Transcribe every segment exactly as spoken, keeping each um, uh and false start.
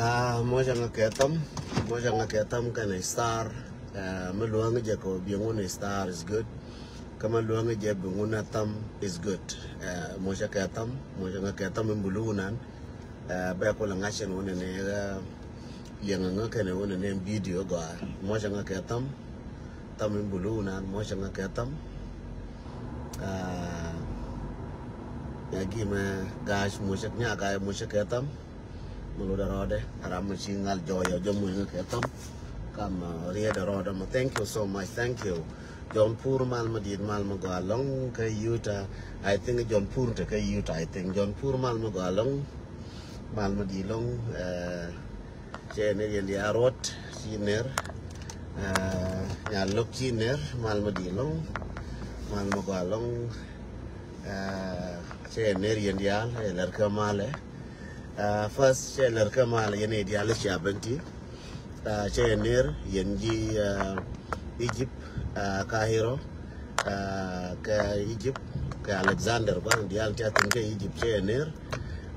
Ah, muɔcä ŋa kɛ tham, muɔcä ŋa kɛ tham kɛnɛ star. Ah, mi luäŋ jɛ kɛ bi ŋun star is good. Kä mi luäŋ jɛ bi ŋun a tham is good. Ah, muɔcä kɛ tham, muɔcä ŋa kɛ tham in bulu nan. Ah, bɛ kulɛ ŋa̱c ɛn wun ɛn ɛ, ah, liɛŋ ŋa kɛnɛ wun ɛn ɛ video gɔaa. Muɔcä ŋa kɛ tham, tham in bulu nan, muɔcä ŋa kɛ tham. Ah, ya gi mɛ ga̱a̱c muɔcä nya ga̱a̱c muɔcä kɛ tham. Mɛ lotdɛ rɔɔdɛ, ram mɛ ci ŋal jɔɔyɔ jɔ muɔcä ŋa kɛ tham. Kam, ah, riɛdɛ rɔɔdɛ mɛ, thank you so much, thank you. Jɔn Pur mal mɛ dit mal mɛ gɔaa lɔŋ kä Utah. I think Jɔn Pur te kä Utah, I think Jɔn Pur mal mɛ gɔaa lɔŋ. Mal mɛ dit lɔŋ, eh, cɛ ner yɛn di a ruɔt ci ner. Eh, nya lok ci ner mal mɛ dit lɔŋ. Mal mɛ gɔaa lɔŋ. Eh, cɛ ner yɛn di al, eh, lɛr kä malɛ. Ah, first, cɛ lɛr kä mal yɛn i̱ diaal i̱ cia ben ti. Ah, cɛ ner yɛn ji̱, ah, Egypt, ah, Cairo, ah, kɛ Egypt, kɛ Alexander, gua̱n diaal tia thin kɛ Egypt cɛ ner.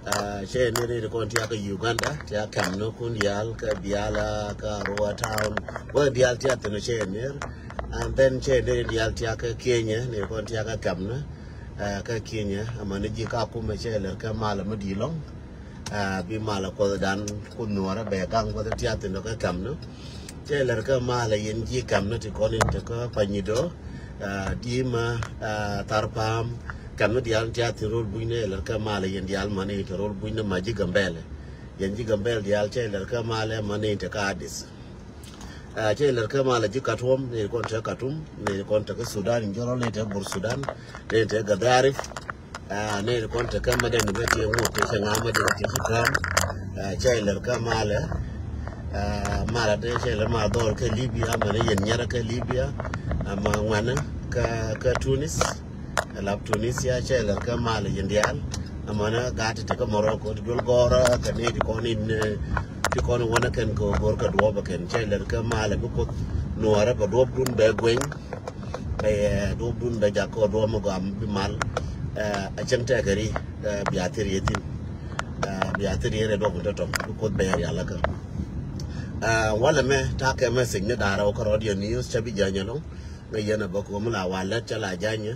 Ah, cɛ ner i̱ kɔn tia kɛ Uganda, tia kɛm ni kun diaal kɛ Biala, kɛ Arua Town, gua̱n diaal tia thin cɛ ner. And then cɛ ner i̱ diaal tia kɛ Kenya, ni kɔn tia kɛ kɛm ni, ah, kɛ Kenya, ama ni ji̱ ka kumɛ cɛ lɛr kä mal mi di lɔŋ. Ah, bi malɛ kuɔth dan kun nuɔrɛ bɛ gaŋ kuɔth tiath in dɔkɛ kɛm ni. Cɛ lɛr kä malɛ yɛn ji̱ kɛm ni ti kɔn in te kä Panyido. Ah, di ma, ah, thar pam kɛm ni dial tiath in rol buny ni lɛr kä malɛ yɛn dial mani te rol buny ni ma ji̱ Gambɛl. Yɛn ji̱ Gambɛl dial cɛ lɛr kä malɛ mani te kä Adis. Ah, cɛ lɛr kä malɛ ji̱ Katuɔm, ni kɔn te Katum, ni kɔn te kä Sudan in jɔrɔ, ni te Bur Sudan, ni te Gadarif. Ah, ni kɔn te kä Madani bɛ ti ŋuɔk, ni cɛ ŋa Madani ti ci kɛm. Ah, cɛ lɛr kä malɛ. Ah, malɛ de cɛ lɛr ma dhɔl kä Libya, mɛ ni yɛn nyɛrɛ kä Libya. Ah, ma ŋuanɛ kä, kä Tunis. Lap Tunisia cɛ lɛr kä malɛ yɛn dial. Amanɛ gat ti kä Morocco ti duel gɔrä kɛ ni ti kɔn in, eh, ti kɔn wanɛ kɛn kɛ gor kɛ duɔp kɛn cɛ lɛr kä malɛ bi kuth nuɔrɛ bɛ duɔp dun bɛ gueny. Bɛ, eh, duɔp dun bɛ jak kɛ duɔp mi gam bi mal. Eh, a cɛŋ tɛkɛ ri, eh, bia thir yɛ thin. Eh, bia thir yɛ rɛ duɔp in tɔtɔ bi kuth bɛ yɛ rial lä kä. Eh, walɛ mɛ takɛ message ni darɛ wä kä rɔdiɛ news cɛ bi janyɛ lɔŋ. Ŋa yɛn a bä kuɔ mi la walɛ cɛ la janyɛ.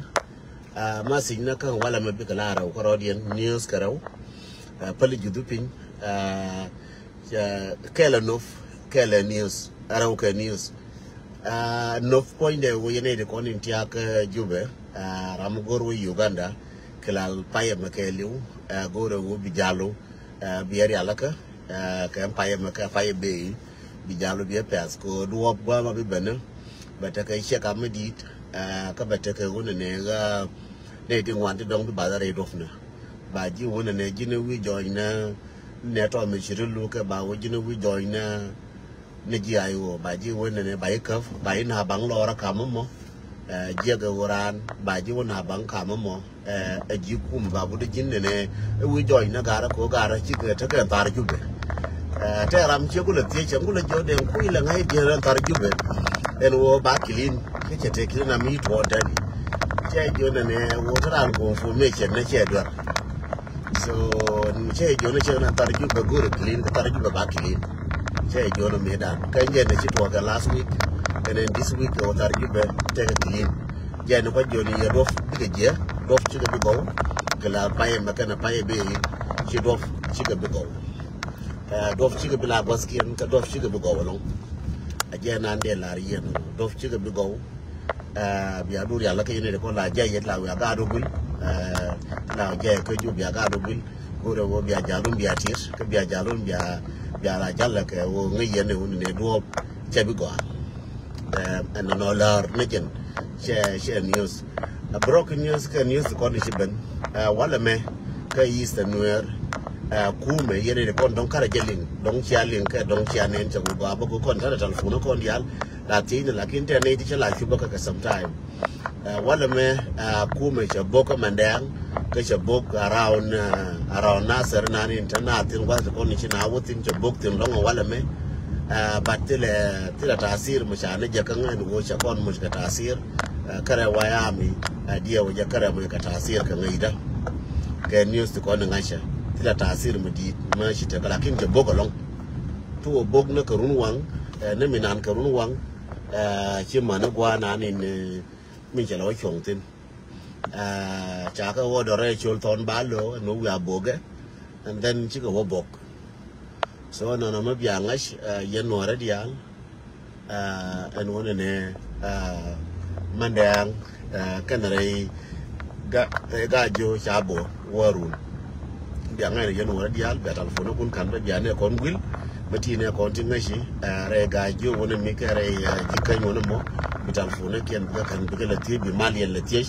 Ah, message ni kä walɛ mɛ bikɛ la rɛw kä rɔdiɛn news kɛ rɛw. Ah, päli juthu piny. Ah, kɛlɛ nop, kɛlɛ news, rɛw kɛ news. Ah, nop puɔ̱nydɛ wä yɛn iti kɔn in tiak, eh, Jubɛ. Ah, ram go̱r wä Uganda. Kɛ la payɛ mɛ kɛ liw. Ah, go̱r wä bi jalu. Ah, bi rial kä. Ah, kɛ payɛ mɛ kɛ payɛ bee. Bi jalu bi pɛth ko duɔp guama bi bɛnɛ. Bɛ tekɛ ciɛ kam mi dit. Ah, kä bɛ tekɛ wunɛ nɛ ɣä nɛ ti ŋuan ti dɔŋ bi bath rɛy duɔp nɛ. Ba ji̱ wunɛ nɛ ji̱n wi̱i̱ jɔɔny nɛ, nɛ tɔɔth mi ci ri luk kɛ ba wä ji̱n wi̱i̱ jɔɔny nɛ, nɛ ji̱ ay wä ba ji̱ wunɛ nɛ ba ji̱ käp ba ji̱ na baŋ lɔɔrä kam mɔ. Eh, jiɛk ɛ wä raan ba ji̱ wä na baŋ kam mɔ. Eh, ɛ ji̱ kum ba wut ji̱n nɛ nɛ ɛ wi̱i̱ jɔɔny nɛ garä ko garä cikɛ tekɛ thar Jubɛ. Eh, tɛ ram ciɛ kulɛ thiec cɛ kulɛ jiɔ den kui̱ lɛ ŋa̱c jiɛn rɛn thar Jubɛ. Ɛn wä ba clean kä cɛ te clean ami tuɔɔn tɛn. Cɛ jiɔ nɛ nɛ wä kä raan kuɔn information nɛ cɛ duer. So cɛ jiɔ nɛ cɛ nɛ thar Jubɛ go̱rɛ clean kä thar Jubɛ ba clean. Cɛ jiɔ nɛ mi dan kä jɛ nɛ ci tuɔɔkɛ last week. Kɛnɛ this week wä thar Jubɛ tekɛ clean. Jɛ ni kɔ jiɔ ni yɛ duɔp bikɛ jiɛ duɔp cikɛ bi gɔw. Kɛ la payɛ mɛ kɛnɛ payɛ bee ci duɔp cikɛ bi gɔw. Eh, duɔp cikɛ bi la gua̱thkiɛn kɛ duɔp cikɛ bi gɔw ɛlɔŋ. A jɛ nan dee lar yɛn duɔp cikɛ bi gɔw. Eh, bia dur yal la kɛ yɛn ri kɔn la jɛ yɛt la wiaa gaat wä guil. Eh, la jɛ kɛ ju bia gaat wä guil. Go̱rɛ wä bia jalun bia tir kɛ bia jalun bia, bia la jal la kɛ wä ŋäc yɛn wä ni duɔp cɛ bi gɔaa. Eh, ɛn nɔ lar ni jɛn cɛ, cɛ news. A broken news kɛ news kɔn ci ben. Eh, walɛ mɛ kɛ Eastern Nuer. Eh, kumɛ yɛn ri kɔn dɔŋ karɛ jɛ liŋ dɔŋ cia liŋ kɛ dɔŋ cia nɛn cɛ ku gɔaa bä ku kɔn tɛn telephone kɔn dial. La thiec ni lakin tɛn ni ti cɛ la cupä kɛ kɛ sometime. Eh, walɛ mɛ, eh, kumɛ cɛ bok kä Mɛndɛɛŋ kä cɛ bok around, eh, around Nasir nani tɛ na thin gua̱th ti kɔn ci na wä thin cɛ bok thin lɔŋ walɛ mɛ. Eh, but thilɛ, thilɛ tasir mɛ ca ni jɛ kä ŋa̱n wä cɛ kɔn muc kɛ tasir. Eh, kärɛ wayami, eh, diɛ wä jɛ kärɛ muc kɛ tasir kɛ ŋäcdä. Kɛ news ti kɔn ni ŋa̱cä thilɛ tasir mɛ di̱i̱t mɛ ci tekɛ lakin cɛ bok ɛlɔŋ. Tuɔ bok ni kɛ run waŋ, ɛ, ni mi nan kɛ run waŋ, ɛ, ci mani gua̱a̱ nan in, ɛ, min cɛ lɛ wä cuɔ̱ŋ thin. Ɛ, ca kɛ wä dɔrɛ col thɔn ba lo ɛn wä wiaa bokɛ, and then cikɛ wä bok. So nɔnɔ mi bia ŋa̱c, ɛ, yɛn nuɔrɛ diaal, ɛ, ɛn wä nɛnɛ, ɛ, mandɛɛŋ, ɛ, kɛn rɛy ga, rɛy ga jiö ca bok wä run. Bia ŋa̱c ni yɛn nuɔrɛ diaal, bia talfon kun kan bä bia nɛ kɔn guil. Mɛ ti nɛ kɔn ti ŋäci, ɛ, rɛy ga jiö wä nɛ mi kɛ rɛy, ɛ, ji̱ käny wä nɛ mɔ. Bi talfon kiɛn bikɛ kan bikɛ lɛ thiec, bi mal yɛn lɛ thiec.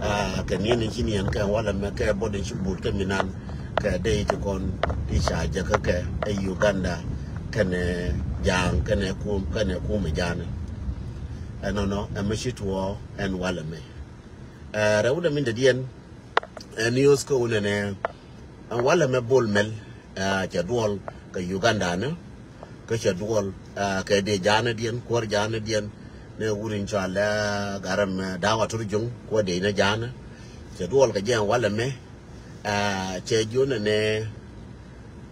Ɛ, kɛ niɛn in ci niɛn kɛ walɛ mɛ kɛ bot in ci but kɛ mi nan. Kɛ dee ti kɔn ti ca jäkä kɛ ɛ Uganda kɛnɛ ja̱a̱ŋ kɛnɛ kum, kɛnɛ kum ɛ ja̱a̱nɛ. Ɛnɔnɔ ɛmɛ ci tuɔɔ ɛn walɛ mɛ. Ɛ, rɛw dɛ min dɛ diɛn, ɛ, news kä wunɛ nɛ, ɛ, walɛ mɛ Bol Mel, ɛ, cɛ duɔl kɛ Uganda ni, kä cɛ duɔl, ɛ, kɛ dee ja̱a̱nɛ diɛn, kuäär ja̱a̱nɛ diɛn, nɛ wut in cɔal, ɛ, Garɛ mɛ Dawa Turjuŋ, kuäär dee inɛ ja̱a̱nɛ. Cɛ duɔl kɛ jɛ ɛn walɛ mɛ, ɛ, cɛ jiö nɛnɛ,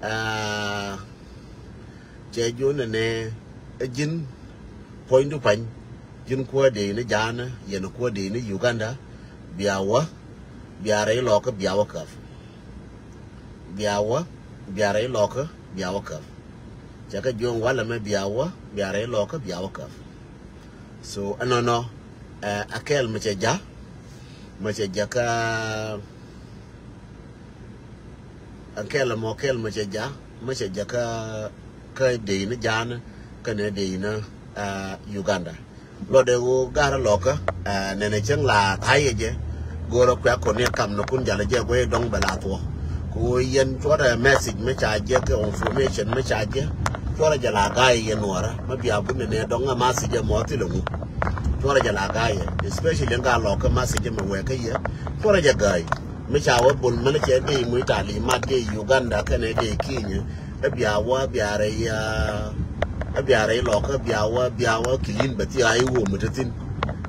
ɛ, cɛ jiö nɛnɛ, ɛ, ji̱n puɔ̱nydu pany, ji̱n kuäär dee inɛ ja̱a̱nɛ, yɛn kuäär dee inɛ Uganda, bia wä, bia rɛy lɔkä, bia wä käp. Bia wä, bia rɛy lɔkä, bia wä käp. Cɛ kɛ jiö ɛn walɛ mɛ bia wä, bia rɛy lɔkä, bia wä käp. So ɛnɔnɔ, ɛ, a kɛl mɛ cɛ ja̱, mɛ cɛ ja̱ kä, a kɛl mɔ kɛl mɛ cɛ ja̱, mɛ cɛ ja̱ kä, kä dee inɛ ja̱a̱nɛ, kɛnɛ dee inɛ, ɛ, Uganda. Luɔtdɛ ɣöö garɛ lɔkä, ɛ, nɛnɛ cäŋ la tha̱a̱c yɛ jɛ. Go̱o̱rä kuɛ kɔn ni kam ni kun jalɛ jɛ guey dɔ̱ŋ bɛ la thuɔ. Kɛ ɣöö yɛn cuɔrɛ message mi ca jɛ kɛ information mi ca jɛ. Cuɔrɛ jɛ la ga̱a̱c yɛ nuɔrä. Mi bia bun nɛnɛ dɔ̱ŋ a message mɔ thilɛ ŋu. Cuɔrɛ jɛ la ga̱a̱c yɛ. Especially ŋa lɔkä message mi wɛɛkä yɛ. Cuɔrɛ jɛ ga̱a̱c. Mi ca wä bol mɛn cɛ dee muc tali mat dee Uganda kɛnɛ dee Kenya. Ɛ bia wä bia rɛy, ɛ bia rɛy lɔkä bia wä bia wä kilin bɛ thi a iwom mi te thin.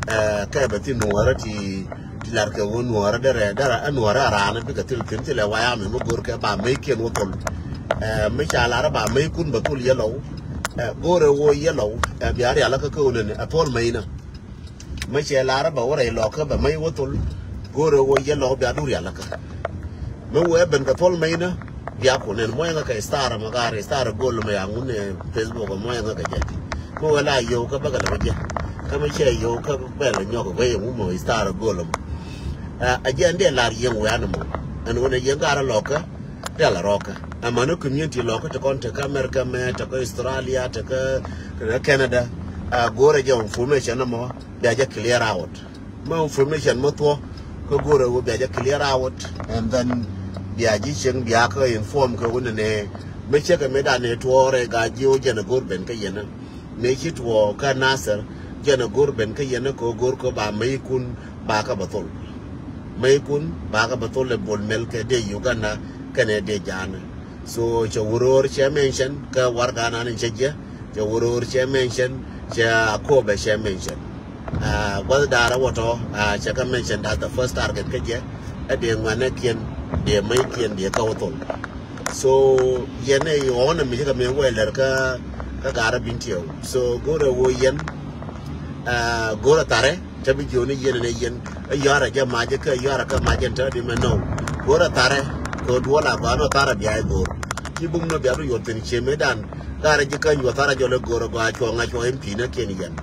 Ɛ kɛ bɛ thi nuɔrä ti, ti lar kɛ wä nuɔrä derɛ derɛ ɛ nuɔrä a raanä bikɛ thil thin thilɛ waya mi mi go̱r kɛ ba mey kiɛn wä thol. Ɛ mi ca lar ba mey kun bɛ thol yɛ lɔw. Ɛ go̱rɛ wä yɛ lɔw ɛ bia rialä kä kä wä nɛnɛ ɛ thol mey nä. Mi cɛ lar bɛ wä rɛy lɔkä bɛ mey wä thol. Go̱rɛ wä yɛ lɔw bia du rialä kä. Mi wee ben kɛ thol mɛy ni bia ku nɛn muɔyɛ ŋä kɛ star mɛ ka ri star gol mɛ ya ŋun ɛ Facebook muɔyɛ ŋä kɛ jɛ. Mi wee la yow kä bä kɛ lɛ wä jɛ. Kä mi cɛ yow kä bɛ lɛ nyɔk bä yɛ ŋun mɔ star gol mɔ. Ɛ jɛ ɛn dee lar yɛn wee an mɔ ɛn wun ɛ yɛn ka rɛ lɔkä. Rial rɔkä ɛmɛ ni community lɔkä ti kɔn ti kä America mɛ ti kä Australia ti kä Canada. Ɛ go̱rɛ jɛ information mɔ bia jɛ clear out. Ma information ma thuɔ kä go̱rɛ wä bia jɛ clear out and then bia ji̱ cieŋ bia kä inform kä wä nɛnɛ. Mi cɛ kɛ mi dan ni tuɔɔrɛ ga ji̱ wä jɛn a go̱r ben kä yɛn. Mi ci tuɔɔ kä Nasir jɛn a go̱r ben kä yɛn kä go̱r kä ba mey kun ba kä ba thol. Mey kun ba kä ba thol ɛ bol mɛl kɛ dee Uganda kɛnɛ dee ja̱a̱nɛ. So cɛ wuror cɛ mention kä warga nan in cɛ jɛ. Cɛ wuror cɛ mention cɛ akobɛ cɛ mention. Guath da̱a̱r a wä tɔ cɛ kä mention, that's the first target kä jɛ. Ɛ dee ŋuɛnɛ kiɛn dee mey kiɛn dee kä wä thol. So yɛn ɛ ɣɔ̱n ɛ mi cɛ kɛ mi wee lɛr kä kä ga̱a̱r a bin tiɛw. So go̱rɛ wä yɛn go̱rɛ tharɛ. Cä bi jiöni yɛn ni yɛn ɛ yɔarɛ jɛ macɛ kä yɔarɛ kä macɛ tɛ di mɛ nɔw. Go̱rɛ tharɛ kɛ duɔl a gɔanɔ tharɛ bia ɛ go̱r. Ci bum nɔ bia du yuɔth thin cië mëëdan. Garɛ ji̱ käny yuɔth tharɛ jɔl ɛ go̱r ɛ gɔaa cuɔ̱ŋ a cuɔ̱ŋ M P nä kiɛn yɛn.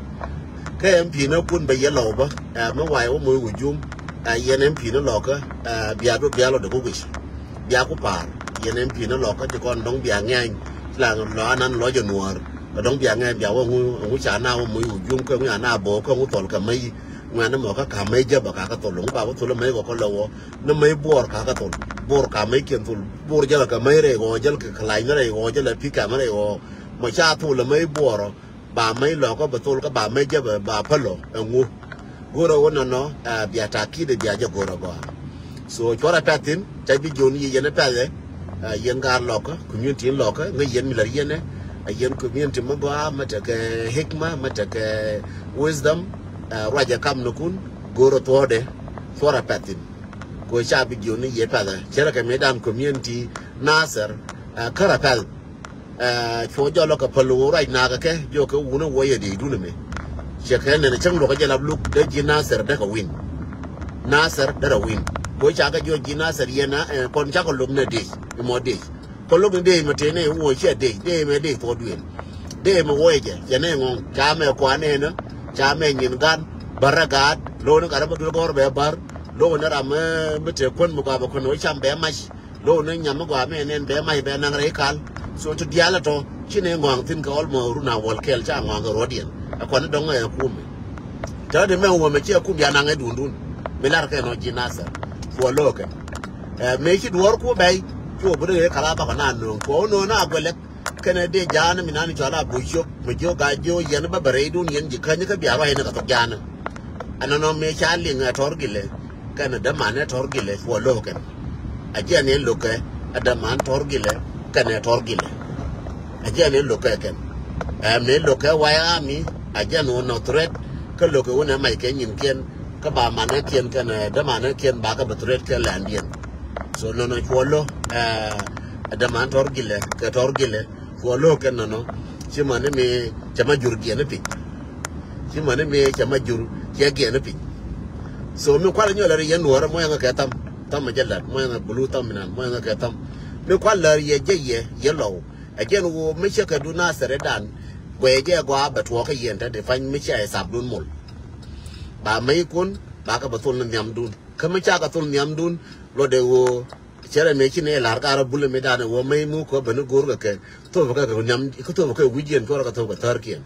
Kä M P nä kun bɛ yɛ lɔw bä ɛ mi wa̱i̱ wä moc wä jum. Ɛ yɛn M P nä lɔkä ɛ bia du bia lɔ dɛ ku guic. Bia ku pa̱a̱r yɛn M P nä lɔkä ci kɔn dɔ̱ŋ bia ŋɛ̈ny. Ci la lɔ anan lɔ jɛ nuɔ̱ɔ̱r. Kɛ dɔ̱ŋ bia ŋɛ̈ny bia wä ŋu ŋu ca na wä moc wä jum kä ŋu ca na bo̱o̱ kä ŋu thɔl kɛ mäc. Ŋuɛ̈ni mɔ kä ka̱m mey jäpä kakä thol ŋu ba wä thol mäc kɔ kä lɛ wä ni mäc buɔɔr kakä thol. Buɔɔr ka̱m mäc kiɛn thol buɔɔr jäl kɛ mäc rɛy ɣɔɔ jäl kɛ kɛ lac ni rɛy ɣɔɔ jäl ɛ pi̱ ka̱m rɛy ɣɔɔ. Mɔ ca thol ɛ mäc buɔɔr ɔ ba mäc lɔkä bɛ thol kä ba mäc jäpä ba päl ɔ ɛ ŋu. Go̱rɛ wä nɔnɔ ɛ bia ta̱a̱ ki̱t ɛ bia jɛ go̱rɛ gɔaa. So cuɔrɛ pɛ̈thin ca bi jiɔn yi yɛn pɛ̈thɛ. Yɛn gaar lɔkä community in lɔkä ŋäc yɛn mi lär yɛn ɛ yɛn community mi gɔaa mi tekɛ hikma mi tekɛ wisdom. Ruacɛ kam ni kun go̱o̱rɛ thuɔ̱ɔ̱dɛ thuɔ̱rɛ pɛ̈thin. Ko ca bi jiɔn yi yɛ pɛ̈thɛ cɛ rɛ kɛ mi dan community Nasir. Kärɛ pɛ̈th. Ɛ, cuɔ jɔl lɔ kɛ päl ɣöö ruac nakä kɛ jiɔkɛ wun ɛ wuɔyɛ dee dun ɛmɛ. Cɛ kɛ nɛn cäŋ luɔk kä jɛ lap luk dee ji̱ Nasir dee kɛ win. Nasir dee rɛ win. Kɛ ca kɛ jiɔk ji̱ Nasir yɛn a, ɛ, kɔn cakɔ luk nɛ dec imɔ dec. Kɔ luk ni dec mɛ tëë nɛ iwuɔ ciɛ dec dec mɛ dec thuɔɔk duël. Dec mɛ wuɔyɛ jɛ cɛ nɛ ŋɔŋ ca mɛ kuan nɛn. Ca mɛ nyin gan bär rɛ gaat lo̱k ni gat rɛ bä duel gɔ̱r bɛ bär. Lo̱k ni ram mi tëë kuän mi gɔaa bɛ kuän wä cam bɛ mac. Lo̱k ni nyam mi gɔaa mɛ nɛn bɛ mac bɛ naŋ rɛy kal. So ti diaal ɛ tɔ ci ni ŋɔaŋ thi̱n kɛ ɔl mɔ run a wäl kɛl ca ŋɔaŋ kɛ ruɔ̱diɛn. Ɛ kɔn ni dɔ̱ŋ ɛ kum mi tɛ di mɛ wä mɛ ci ɛ kum ya naŋ ɛ dundun. Mi lar kɛ nɔ ji̱ Nasir kuɔ lo̱kɛ. Ɛ mëë ci duɔ̱ɔ̱r ku bɛy. Cu wä bi ri kal a bakɔ na nööŋ kuɔ wä nööŋ a guɛlɛk. Kɛnɛ dee ja̱a̱n mi nan cɔal a buc cop mi jiök a jiök yɛn bä bɛ rɛydun yɛn ji̱ käny kä bia ruac ni kɛ thok ja̱a̱n. Ɛnɔnɔ mëë ca liŋ ɛ tɔr gilɛ. Kɛnɛ däman ɛ tɔr gilɛ cuɔ lo̱k kɛn. A jiɛn ɛ lo̱kɛ ɛ däman tɔr gilɛ. Kɛnɛ tɔr gilɛ. A jiɛn ɛ lo̱kɛ kɛn. Ɛ mëë lo̱kɛ wayami a jiɛn wä nɔ threat. Kä lo̱kɛ wä nɛ mac kɛ nyinkiɛn. Kä ba manɛ kiɛn kɛnɛ dämanɛ kiɛn ba kɛ bɛ threat kɛ lɛndiɛn. So nɔnɔ cuɔ lo̱ ɛ däman tɔr gilɛ kɛ tɔr gilɛ. Cuɔ lo̱ kɛn nɔnɔ. Ci mani mi cɛ ma jur giɛn piny. Ci mani mi cɛ ma jur cɛ giɛn piny. So mi kual nyɔl ri yɛn nuɔrɛ mɔ yɛn kɛ tham. Tham jɛ lat mɔ yɛn bulu tham minan mɔ yɛn kɛ tham. Mi kual lär yɛ jɛ yɛ yɛ lɔw. Ɛ jɛn wo mi cɛ kɛ du Nasir dan. Guɛ jɛ gɔa bɛ tuɔk kɛ yɛn tɛ di fany mi cɛ ɛ sap dun mol. Ba mɛ ikun ba kɛ bɛ thul ni nhiam dun. Kä mi ca kɛ thul nhiam dun. Lɔ de wo. Cɛ rɛ mëë ci ni lar garɛ bulɛ mi danɛ wä mɛy mu kɔ beni go̱r kɛ kɛ thop kɛ kɛ nhiam kä thop kɛ wi̱c yɛn cuɔrɛ kɛ thop kɛ thär kiɛn.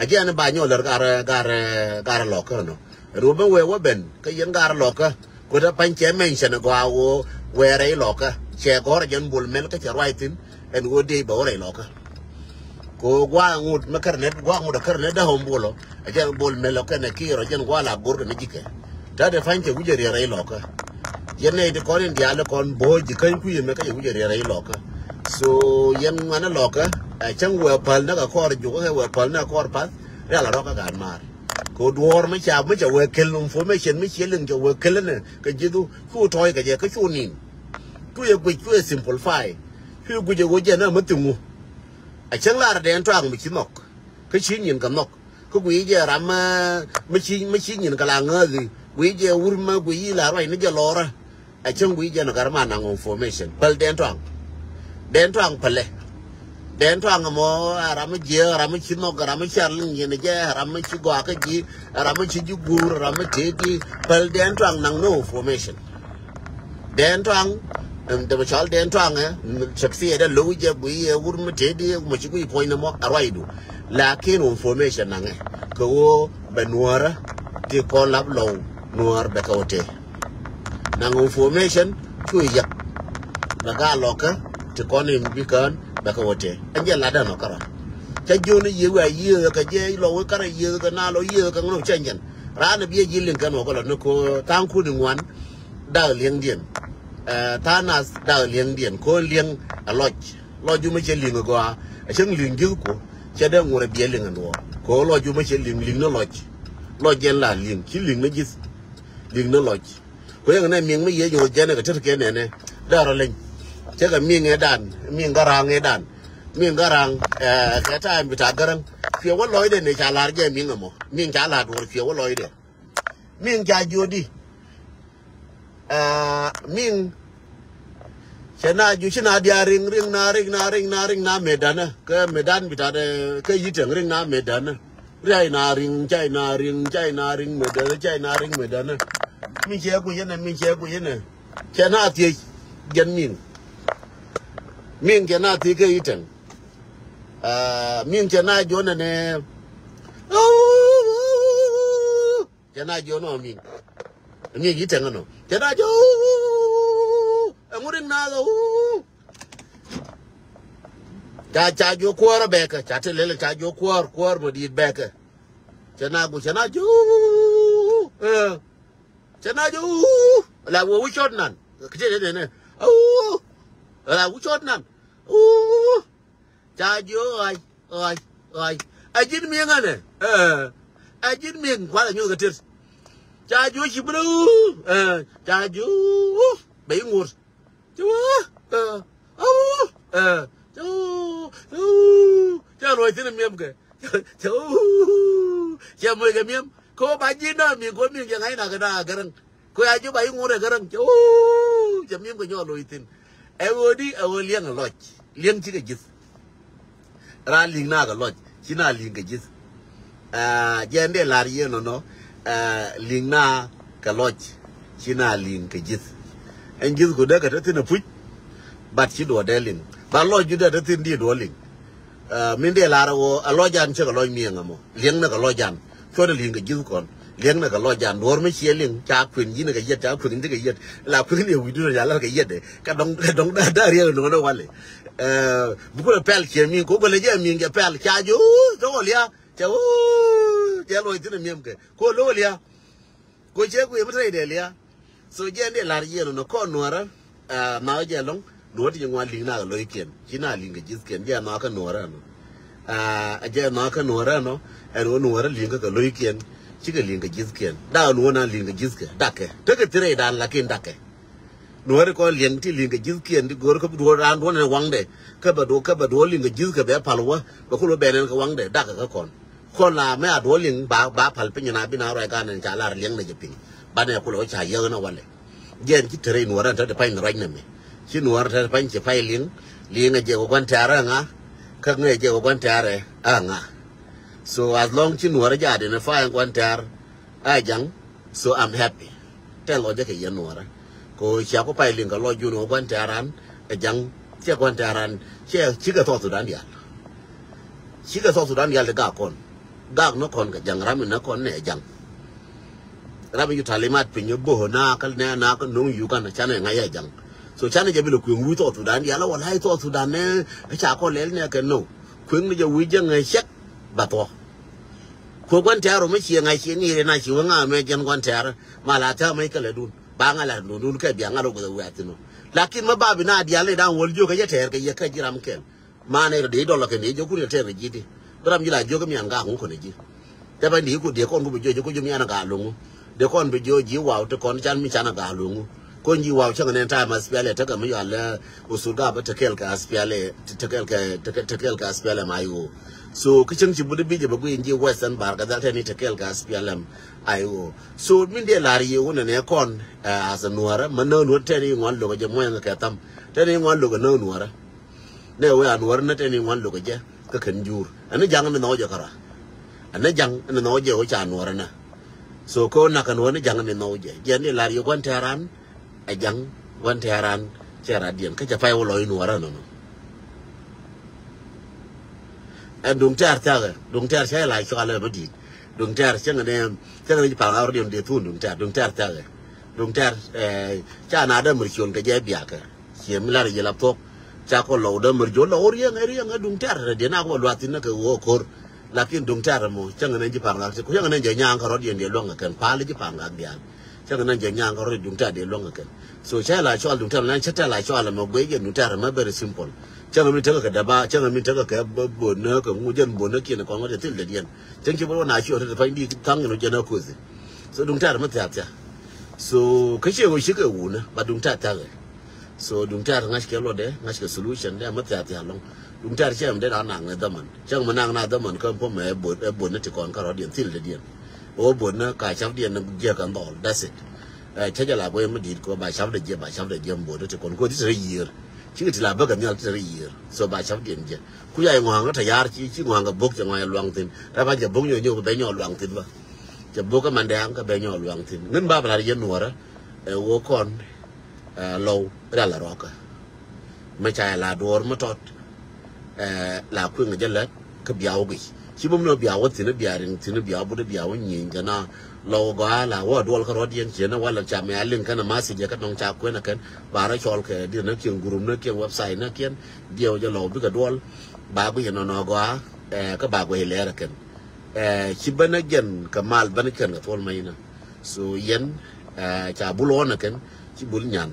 A jiɛn ba nyɔl lär garɛ garɛ garɛ lɔkä nɔ. Ruɔ ben wee wä ben kä yɛn garɛ lɔkä. Kuɛ te pany cɛ mention gɔaa wä wee rɛy lɔkä cɛ gɔr jɛn bul mɛl kä cɛ ruac thin. Ɛn wä dee bɛ wä rɛy lɔkä. Ko gua ŋut mi kär nɛ gua ŋut kär nɛ dahom bolo. A jɛn bol mɛ lɔkɛ nɛ kiro jɛn gua la bor kɛ nɛ jikɛ. Ta de fany cɛ wujɛ riɛ rɛy lɔkɛ. Yɛn nɛ iti kɔn in dial kɔn bo jikäny kuyɛ mɛ kä yɛ wujɛ riɛ rɛy lɔkɛ. So yɛn ŋuanɛ lɔkɛ. A cɛŋ wɛ pal nɛ ka kɔr juk kɛ wɛ pal nɛ ka kɔr path. Rial a rɔk ka gan mar. Ko duɔr mi ca mi ca wɛ kel information mi ciɛ liŋ ca wɛ kel nɛ kɛ jithu. Cu tɔy kɛ jɛ kä cu nin. Cu yɛ guic cu yɛ simplify. Cu yɛ guic yɛ wä jɛ nɛ mi thiŋu. A cäŋ lar dɛn tuaŋ mi ci nhɔk. Kä ci nyin kɛ nhɔk. Kä guiy jɛ ram mi ci mi ci nyin kɛ la ŋääthi. Guiy jɛ wur mi guiy yi la ruac ni jɛ lɔrä. A cäŋ guiy jɛ ni kɛ ram a naŋ information päl dɛn tuaŋ. Dɛn tuaŋ pälɛ. Dɛn tuaŋ mɔ a ram mi jiɛ ram mi ci nhɔk ram mi car liŋ nyin jɛ ram mi ci gɔaa kä ji̱ ram mi ci ji̱ guur ram mi tëëdi päl dɛn tuaŋ naŋ no information. Dɛn tuaŋ. Dɛmɛ cɔl dɛn tuaŋ ɛ. Shaksiyɛ dɛ lo̱w jɛ gui ɛ wur mi tëëdi mɔ ci gui puɔ̱ny ni mɔ a ruacdu. Lakin information naŋɛ kɛ ɣöö bɛ nuɔ̱ɔ̱rä ti kɔn lap lɔw nuɔ̱ɔ̱r bɛ kɛ wä tëë. Naŋ information cu yɛk. Bɛ gaa lɔkä ti kɔn in bi kään bɛ kɛ wä tëë ɛn jɛ latdä nɔ kärɔa. Cä jiöni yiëë wiaa yiëë kɛ jɛ lɔ wä kärɛ yiëë kɛ na lɔ yiëë kɛ ŋun cɛ nyɛn. Raan bi ji̱ liŋ kɛn wä kɛ lɔ ni ko tha̱a̱ŋ kun in ŋuan. Dak liɛŋdiɛn. Ɛ tha̱a̱ŋ nath dak liɛŋdiɛn ko liɛŋ ɛ lɔc. Lɔc ju mi cɛ liŋ ɛ gɔaa ɛ cäŋ liŋ ji̱th kuɔ. Cɛ dee ŋurɛ biɛ liŋ ɛ nuɔɔ ko lɔc ju mi cɛ liŋ liŋ ni lɔc. Lɔc jɛn la liŋ ci liŋ ni ji̱th. Liŋ ni lɔc. Ku yɛn nɛ miŋ mi yɛ nyuɔth jɛn kɛ tet kɛ nɛnɛ. Dee rɔ leny. Cɛ kɛ miŋ ɛ dan miŋ garaŋ ɛ dan. Miŋ garaŋ ɛ kɛ ta̱a̱ mi ta garaŋ. Cuɛ wä lɔcdɛ ni ca lar jɛ miŋ ɛmɔ miŋ ca lar duɔr cuɛ wä lɔcdɛ. Miŋ ca jiöt di. Ɛ miŋ. Cɛ na ju ci na dia riŋ riŋ na riŋ na riŋ na riŋ na medanä kɛ medan bi ta dɛ kɛ yitɛŋ riŋ na medanä. Riay na riŋ cay na riŋ cay na riŋ medänä cay na riŋ medänä. Mi cɛ guic inɛ mi cɛ guic inɛ. Cɛ na thiec jɛn miŋ. Miŋ cɛ na thiec kɛ itɛŋ. Aa miŋ cɛ na juɔnɛ nɛ. Cɛ na jiɔn ɔ miŋ. Miŋ itɛŋ inɔ cɛ na jiɔ. Ɛŋu riŋ na ɣä. Ca ca jiɔ kuäär ɛ bɛkɛ ca ti lel ca jiɔ kuäär kuäär mɔ diit bɛkɛ. Cɛ na gu cɛ na jiɔ. Ɛ cɛ na jiɔ. La wä wi cɔt nan. Kɛ cɛ nɛ nɛ. La wi cɔt nan. Ca jiɔ ɣac ɣac ɣac. Ɛ ji̱n miŋ ɛnɛ. Ɛ ji̱n miŋ kualɛ nyuɔth kɛ tet. Ca jiɔ ci bi lɛ. Ca jiɔ. Bɛ iŋuɔt. Ci wä. Ɛ. Ɛ. Ci wä. Loc thi̱n mi̱em kɛ. Cɛ wuu. Cɛ moc kɛ mi̱em. Kɛ ɣöö ba ji̱ na mi̱em kɛ ɣöö mi̱em cɛ ŋa̱c na kɛ na Garaŋ. Kɛ ɣöö a ji̱ ba i̱ ŋut ɛ Garaŋ. Cɛ wuu. Cɛ mi̱em kɛ nyɔk loc thi̱n. Ɛ ɣöö di ɛ ɣöö li̱eŋ ɛ lɔc. Li̱eŋ cikɛ ji̱th. Raan li̱ŋ na kɛ lɔc ci na li̱ŋ kɛ ji̱th. Aa, jɛn dee lar yie nɔnɔ. Aa, li̱ŋ na kɛ lɔc ci na li̱ŋ kɛ ji̱th. Ɛn ji̱th ku dee kɛ te thi̱n apuc. Bat ci duɔ dee liŋ ba lɔc ju dee te thi̱n di duɔ liŋ. Aa, min dee lar ɛ woo a lɔc an cɛ kɛ lɔc miɛŋ ɛmɔ li̱eŋ na kɛ lɔc an. Cuɔt ɛ li̱ŋ kɛ ji̱th kɔn li̱eŋ na kɛ lɔc an duɔr mi ciɛ liŋ ca kueŋ ji̱n kɛ yet ca kueŋ ji̱n kɛ yet. La kueŋ ni wi̱i̱ dun ɛ ca lar kɛ yet ɛ kɛ dɔŋ kɛ dɔŋ da da riɛk nɔnɔ wali. Aa, bi kulɛ pɛl ciɛ miŋ ko gɔlɛ jɛ miŋ jɛ pɛl ca jo tɔgɔ lia. Cɛ wuu cɛ luɔc thi̱n ɛ mi̱em kɛ ko lo̱o̱ lia. Ko cɛ kui̱ mi te rɛy dee lia. So jɛ ni lar yɛ nɔ kɔn nuɔrä. Aa, na jɛ lɔŋ nuɔrä ti jɛ ŋuan li̱ŋ na kɛ lo̱ckiɛn ci na li̱ŋ kɛ ji̱thkiɛn jɛ na kä nuɔrä nɔ. Aa, jɛ na kä nuɔrä nɔ. Ɛn wä nuɔrä li̱ŋ kɛ kɛ lo̱ckiɛn ci kɛ li̱ŋ kɛ ji̱thkiɛn dak nuɔrä na li̱ŋ kɛ ji̱thkɛ dakɛ tekɛ thi rɛy dan lakin dakɛ. Nuɔri kɔn liɛŋ ti liŋ kɛ ji̱thkiɛn ti go̱r kä bi duɔl raan duɔl nɛn waŋdɛ. Kä bɛ duɔl kä bɛ duɔl liŋ kɛ ji̱th kɛ bɛ pal wä bɛ kulɛ bɛ nɛn kɛ waŋdɛ dakɛ kä kɔn. Kɔn la mɛ a duɔl liŋ ba ba pal piny na bi na ruac gan nɛn ca lar liɛŋ nɛ jɛ piny. Banɛ kulɛ wä ca yäk nɛ walɛ. Jɛn ci te rɛy nuɔrɛ te te pany ni ruac nɛ mi. Ci nuɔrɛ te te pany ci pay liŋ. Liŋ ɛ jɛ kɛ gua̱n tɛ̈rɛ ŋa. Kä ŋɛ jɛ kɛ gua̱n tɛ̈rɛ ɛ ŋa. So as long ci nuɔrɛ jɛ identify gua̱n tɛ̈r. A jaŋ. So I'm happy. Tɛ lɔcdɛ kɛ yɛn nuɔrɛ. Ko cia ku pay liŋ kɛ lɔc jun wä gua̱n tɛ̈ran. Ɛ jaŋ. Ciɛ gua̱n tɛ̈ran ciɛ cikɛ South Sudan diaal. Cikɛ South Sudan diaal ti gak kɔn. Gak ni kɔn kɛ jaŋ ram ni kɔn nɛ jaŋ. Ram ju talimat piny bo̱o̱ na kä nɛ na kä no̱ŋ Uganda canɛ ŋa̱c ɛ jaŋ. So canɛ jɛ bi lɛ kueŋ wi̱i̱ South Sudan diaal wala i̱ South Sudan nɛ ca kɔn lɛl nɛ kɛ no. Kueŋ ni jɛ wi̱i̱ jɛ ŋäc cɛk. Ba thuɔ. Kuɛ gua̱n tɛ̈r ɔ mi ciɛ ŋa̱c ciɛ ŋi̱i̱r ina ci wä ŋa̱ mɛ jɛn gua̱n tɛ̈r ma la tɛ̈r mɛ kɛ lɛ dun ba ŋa̱ la dun dun kɛ bia ŋa̱ lɔ guɛ wiath thin ɔ. Lakin ma ba bi na diaal ni da̱ŋ wäl jiök kɛ jɛ tɛ̈r kɛ yɛ kä ji̱ ram kɛl. Ma nɛ rɔ dee dɔl kɛ ni jiök kun tɛ̈r kɛ ji̱ di bi ram ji̱ la jiök kɛ mian gaak ŋu kɔn ji̱. Tɛ ba ni ku diɛ kɔn ku bi jiök jiök ku ji̱ mian gaak loŋ ŋu. Dee kɔn bi jiök ji̱ waw ti kɔn can mi can gaak loŋ ŋu. Kɔn ji̱ waw cäŋ nɛn ta̱a̱ ma S P L A tekɛ mi yɔal lɛ usul gap tekɛl kɛ S P L A tekɛl kɛ tekɛl kɛ S P L M I O. So kä cäŋ ci but bi jɛ bɛ guiy in ji̱ Western Bahr el Ghazal tɛni tekɛl kɛ S P L M I O. So min dee lar yɛ wun nɛ kɔn as a nuɔrɛ mɛ nä nuɔr tɛni ŋuan lokä jɛ muɔyɛ kɛ tham tɛni ŋuan lokä nä nuɔrɛ. Nɛ wee a nuɔrɛ nä tɛni ŋuan lokä jɛ kä kɛn jur ɛn ni jaŋ ni nhɔw jɛ kärɔa. Ɛn ni jaŋ ni nhɔw jɛ wä ca nuɔrɛ nä. So kä wä nak kɛn wä ni jaŋ ni nhɔw jɛ jɛ ni lar yɛ guan tɛran. Ɛ jaŋ gua̱n tɛ̈ran cɛ rat diɛn kä cɛ pay wä lɔ in wä rän nɔnɔ. Ɛn duŋ tɛ̈r thia̱kɛ duŋ tɛ̈r cɛ la cɔalɛ bä di̱i̱t. Duŋ tɛ̈r cäŋɛ nɛ cäŋɛ nɛ ci pal ŋa̱r diɛn dee thun duŋ tɛ̈r duŋ tɛ̈r thia̱kɛ. Duŋ tɛ̈r ca na dämär ciön kɛ jɛ biakɛ. Ciɛ mi lar yɛ la thuɔ̱k ca kɔ lɔw dämär jiö lɔw riɛŋɛ riɛŋɛ duŋ tɛ̈r rɛ diɛn a kɔ luath thin nä kɛ wä ko̱r. Lakin duŋ tɛ̈r mɔ cäŋɛ nɛ ci pal ŋa̱r ci ku cäŋɛ nɛ jɛ nyaŋ kɛ rɔ̱ diɛn dee luäŋ kɛ kɛn pal ci pal ŋa̱r diaal. Cäŋ nɛn jɛ nyaŋ kä rɔ̱ duŋ tɛ̈r dee luäŋ kɛ kɛn. So cä la cɔal duŋ tɛ̈r nɛn cä tɛ̈r la cɔal ɛmɛ guic jɛ duŋ tɛ̈r ɛmɛ very simple. Cäŋ mi tekɛ kɛ daba cäŋ mi tekɛ kɛ bä bot nä kɛ ŋu jɛn bot nä kiɛn kɔn ŋɔ jɛ thil dee diɛn. Cäŋ ci bä wä na ci ɣɔt te pany di thaŋ in wä jɛn a kuothi. So duŋ tɛ̈r mi thiath thiath. So kä ciɛ wä ci kɛ wunä ba duŋ tɛ̈r thiath kɛ. So duŋ tɛ̈r ŋa̱c kɛ luɔtdɛ ŋa̱c kɛ solution dɛ mi thiath thiath lɔŋ. Duŋ tɛ̈r cɛ mi dee na naŋ ni dhaman cäŋ mi naŋ na dhaman kä puɔmɛ ɛ bot ɛ bot ni ti kɔn kä rɔ̱diɛn thil dee diɛn. Ɣöö bot ni ka ca̱p diɛn ni jiɛ kɛ dhɔl that's it. Ɛ cä jɛ la guɛy mi di̱i̱t kɛ ɣöö ba ca̱p dee jiɛ ba ca̱p dee jiɛ mi bot ni ti kɔn kɛ ɣöö ti te rɛ yiër. Cikɛ ti la bäkɛ nhial ti te rɛ yiër so ba ca̱p diɛn jiɛ. Ku ya iŋɔaŋ ni te ya̱r ci ci ŋɔaŋ kɛ bok cɛ ŋɔaŋ luaŋ thi̱n rɛ ba jɛ bok nyɔ nyɔ kɛ bɛ nyɔ luaŋ thi̱n bä. Cɛ bok kɛ mandɛ aŋ kɛ bɛ nyɔ luaŋ thi̱n ŋän ba bɛ la rɛ yɛn nuɔrä. Ɛ ɣöö kɔn Ɛ lɔw rial a rɔkä. Mɛ ca yɛ la duɔɔr mi tɔt. Ɛ la kuiŋ jɛ lät kä bia wä guic ci bä mi nɔ bia wä thi̱n bia riŋ thi̱n bia wä but bia wä nyieny kɛ na. Lɔw gɔaa la wä duɔl kä rɔ̱diɛn ciɛ ni walɛ ca mɛ a liŋ kɛn a message kä nɔŋ ca kuɛn a kɛn ba rɔ cɔl kɛ diɛ ni kiɛn gurum ni kiɛn website ni kiɛn. Diɛ wä jɛ lɔw bikɛ duɔl ba guic ɛnɔnɔ gɔaa. Ɛ kä ba guic lɛɛr a kɛn. Ɛ ci bä ni jɛn kɛ mal bä ni kɛn kɛ thuɔl mɛ inä. So yɛn ɛ ca bul ɣɔn ɛ kɛn ci bul nyan.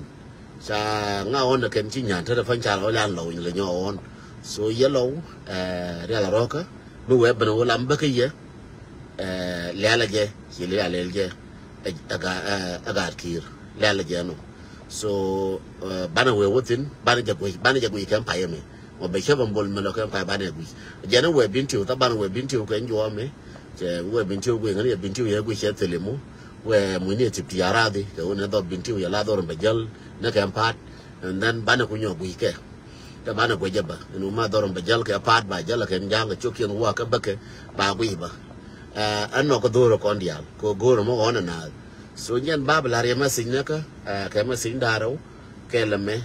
Ca ŋa ɣɔn ɛ kɛn ci nyan te dɛ pany ca lɔ lan lɔw lɛ nyɔ ɣɔn. So yɛ lɔw ɛ rial a rɔkä mi wee ben wä lam bä kä yɛ. Ɛ lial a jɛ ci lial a lɛl jɛ ɛ gaat kiir lial a jɛ nɔ. So ɛ banɛ wee wä thin banɛ jɛ guic banɛ jɛ guic kɛn payɛ mi. Mɔ bɛ cä bɛ bol mɛ lɔ kɛ pay banɛ guic. Jɛn wɛ Bentiu, thaban wɛ Bentiu kɛ juɔmɛ. Cɛ wɛ Bentiu guic ŋäni yɛ Bentiu yɛ guic cɛ thil imu. Wɛ muini tip ti aradhi kɛ wä ni dhɔp Bentiu yɛ la dhɔr bɛ jäl ni kɛ pa̱a̱t. And then banɛ ku nyɔ guic kɛ. Kɛ banɛ guic jɛ bä. Ni ma dhɔr bɛ jäl kɛ pa̱a̱t ba jäl kɛ ja̱a̱ŋ kɛ cok kiɛn wä kɛ bäkɛ ba guic bä. Ɛn nɔ kɛ dhor kɔn diaal kɛ go̱o̱r mɔ ɣɔn na. So jɛn ba bɛ lar yɛ message ni kä kɛ message da̱rɛ wä. Kɛlɛ mɛ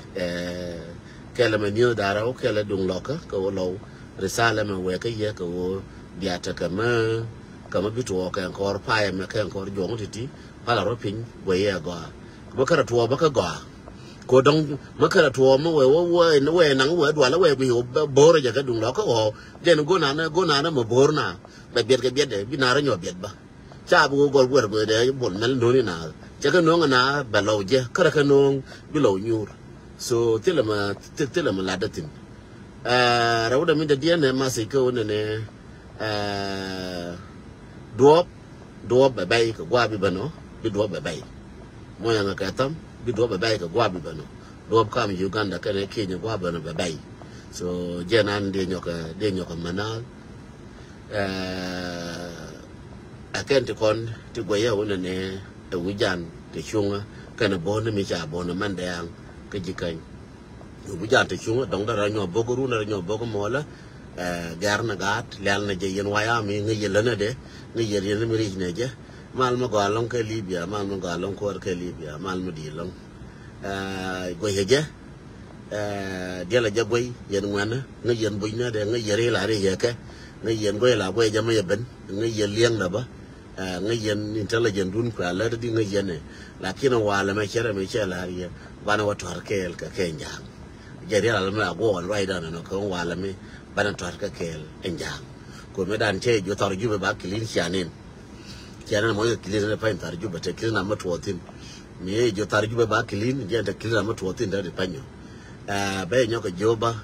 kɛlɛ mɛ nieth da̱rɛ wä kɛlɛ duŋ lɔkä kɛ wä lɔw. Risala mɛ wɛ kä yɛ kɛ wä diatɛ kɛ mɛ kɛ mɛ bi tuɔɔk kɛ kɔr payɛ mɛ kɛ kɔr juɔŋ titi. Pala rɔ piny guɛ yɛ gɔaa. Mɛ kärɛ tuɔɔk bä kä gɔaa. Ko dɔŋ mɛ kärɛ tuɔɔk mɛ wɛ wä wɛ wɛ naŋ wɛ dualä wɛ guic wä bo̱o̱rä jɛ kɛ duŋ lɔkä ɣɔɔ. Jɛn go̱o̱r nanä go̱o̱r nanä mɛ bo̱o̱r na bɛ biɛt kɛ biɛt dɛ bi narä nyɔ biɛt bä. Ca bi wä gɔl guɛr guɛr dɛ bol mɛl nööni na. Cɛ kɛ nööŋ na bɛ lɔw jɛ kärɛ kɛ nööŋ bi lɔw nyuur. So thilɛ mɛ thilɛ mɛ lat dä thin. Rɛw dɛ mi dɛ diɛn nɛ message kɛ wä nɛ nɛ. Duɔp duɔp bɛ bɛy kɛ gua̱a̱ bi bɛn ɔ bi duɔp bɛ bɛy. Mɔ yaŋ kɛ tham bi duɔp bɛ bɛy kɛ gua̱a̱ bi bɛn ɔ. Duɔp kam Uganda kɛnɛ Kenya gua̱a̱ bɛn ɔ bɛ bɛy. So jɛn an dee nyɔkɛ dee nyɔkɛ mɛn a. Ɛ kɛn ti kɔn ti guɛyɛ wunɛ ni ɛ wi̱c jan ti cuŋä kɛnɛ bo̱o̱ni mi ca bo̱o̱ni mɛn dɛɛŋ kä ji̱ käny. Ɛ wi̱c jan ti cuŋä dɔ̱ŋ dɛ rɔ nyɔ bo̱k run dɛ rɔ nyɔ bo̱k mɔlä. Gɛr ni gaat lial ni jɛ yɛn wayami ŋäc yɛ länä dɛ ŋäc yɛ riɛn mi ric ni jɛ. Mal mi gɔaa lɔŋ kɛ Libya mal mi gɔaa lɔŋ kuɔr kɛ Libya mal mi di̱i̱t lɔŋ. Guɛyɛ jɛ. Diɛlɛ jɛ guey yɛn ŋuɛnä ŋäc yɛn bucnä dɛ ŋäc yɛn ila ri yɛ kɛ ŋäc yɛn guey la guey jɛ mɛ yɛ ben ŋäc yɛn liɛŋ dɛ bä. Ŋäc yɛn intelligent dun kuɛ alät di ŋäc yɛn ɛ. Lakin walɛ mɛ cɛrɛ mɛ cɛ la ri yɛ banɛ wä tuar kɛɛl kɛ kɛ njaŋ. Jɛ riɛl alɛ mɛ a guɔ wan ruay dan nɔ kɛ walɛ mɛ banɛ tuar kɛ kɛɛl ɛ njaŋ. Kuɛ mɛ dan cɛ jɔ thɔr jubɛ ba kilin cianin. Cianin mɔ yɛ kilin ne pany thar jubɛ te kilin amɛ tuɔ thin. Mi yɛ jɔ thar jubɛ ba kilin jɛ te kilin amɛ tuɔ thin te di panyɔ. Bɛ nyɔk kɛ jɔ ba.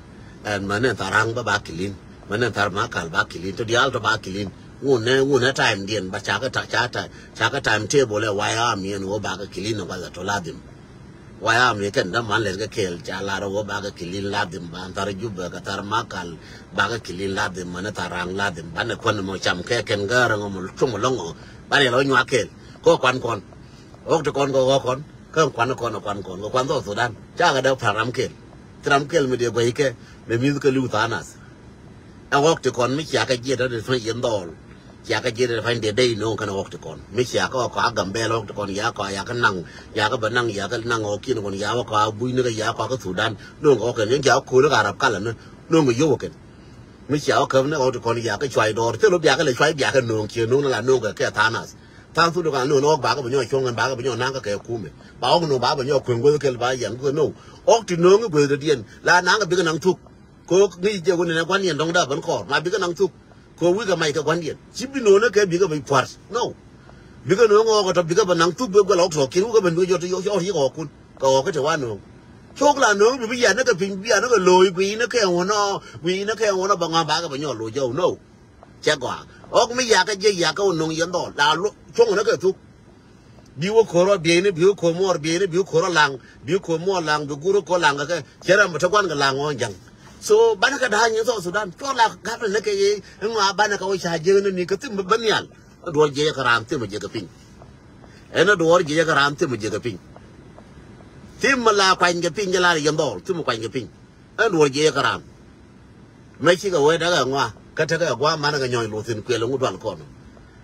Ɛn mɛ ne thar raŋ ba ba kilin mɛ ne thar ma kal ba kilin to dial to ba kilin. Ŋun ne ŋun ne time diɛn ba cakɛ ta cakɛ ta cakɛ time table ɛ waya mi ɛn wä ba kɛ kilin wala to ladim. Waya mi kɛn däman lɛt kɛ kɛɛl ca lar wä bakɛ kilin ladhim ba thar jubɛ kɛ thar makal. Bakɛ kilin ladhim mani thar raŋ ladhim banɛ kuän mɔ cam kɛ kɛn gärä ŋɔ mɔ cum lɔŋɔ. Banɛ lɔ nyuak kɛɛl kɔ kuan kɔn. Ɣɔk ti kɔn kɔ ɣɔk kɔn kɛ kuan kɔn kuan kɔn kɛ kuan thɔ Sudan. Cakɛ dee thar ram kɛɛl. Thar ram kɛɛl mi dee guɛy kɛ mɛ mi̱th kɛ liw thanas. Ɛ ɣɔk ti kɔn mi ciakä jiɛt rɛt ɛ tuɔ̱c yɛn dhɔɔl. Ciakä jiɛt rɛt ɛ pa̱ny dee dee inɔ̱ɔ̱ŋ kɛn ɣɔk ti kɔn mi ciakä ɣɔk kɔa Gambɛl ɣɔk ti kɔn ya kɔa yakä naŋ. Yakä bɛ naŋ yakä naŋ ɣɔk kiɛn kɔn ya ɣɔk kɔa bucni kɛ ya kɔa kä Thudan. No̱o̱ŋ kɛ ɣɔk kɛn yɛn ciakä ko̱n kä Arab kalɛ ni. No̱o̱ŋ kɛ yio̱w kɛn mi ciakä käp ni ɣɔk ti kɔn yakä cuay dɔɔr thil ɣöö biakä lɛ cuay biakä no̱o̱ŋ ciɛ no̱o̱ŋ ni la no̱o̱ŋ kɛ kɛ thanas. Tha̱a̱ŋ thul ɣɔk no̱o̱ŋ ɣɔk bakä bɛ nyɔk cuɔ̱ŋ kɛn bakä bɛ nyɔk naŋ kä kɛ kumɛ ba ɣɔk no̱o̱ŋ bakä bɛ nyɔk kueŋ guäth kɛl ba yɛn guäth no̱o̱ŋ. Ɣɔk ti no̱o̱ŋ i̱ guäth dee diɛn la naŋ kɛ bikɛ naŋ thuk. Ko ŋi̱i̱c jɛ wun nɛ gua̱ndiɛn dɔ̱ŋ da̱a̱ ben kɔɔr ma bikɛ naŋ thuk. Ko wi̱i̱ kɛ mac kɛ gua̱ndiɛn ci bi no̱o̱ŋ kɛ bikɛ bi pua̱r. No. Bikɛ no̱o̱ŋ ɣɔɔk ɛ tɔ̱ bikɛ bɛ naŋ thuk bikɛ guɛ lɔk tuɔɔk kiɛn wukɛ ben bikɛ jɔt yɔt yik ɣɔɔk kun kɛ ɣɔɔk kä te wa no̱o̱ŋ. Cok la no̱o̱ŋ bi bi yian ni kɛ piny bi yian ni kɛ lo̱o̱c gui̱i̱ ni kɛ ŋuɔ̱nɔ gui̱i̱ ni kɛ ŋuɔ̱nɔ bɛ ŋɔ̱a̱ŋ bakɛ bɛ nyɔɔl lo̱o̱c jɔw no. Cɛ gɔaa ɣɔk mi yakä jiɛ yakä wä no̱o̱ŋ yɛn dhɔl la cuɔ̱ŋ ni kɛ thuk. Bi wä ko̱r ɔ bieyni bi wä ko̱r muɔɔr bieyni bi wä ko̱r ɔ laŋ bi wä ko̱r muɔɔr laŋ bi gur ɔ ko̱r laŋ kɛ kɛ cɛ rɛm bi te guan kɛ laŋ ɔ ja̱ŋ. So banɛ kɛ da̱a̱ nyi South Sudan cuɔr la gat ni kɛ ye. Ŋɔa banɛ kɛ wä ca jiäk ni ni kɛ thim bä nhial. Ɛ duɔr jiɛc kɛ raan thim ɔ jiɛk kɛ piny. Ɛn ɛ duɔr jiɛc kɛ raan thim ɔ jiɛk kɛ piny. Thim mɛ la kuany kɛ piny jɛ la yɛn dhɔɔl thim mɛ kuany kɛ piny. Ɛn duɔr jiɛc kɛ raan. Mɛ cikɛ wee dakɛ ŋɔa kä tekɛ gua̱a̱ manɛ kɛ nyɔny luth in kuël ŋu dual kɔn.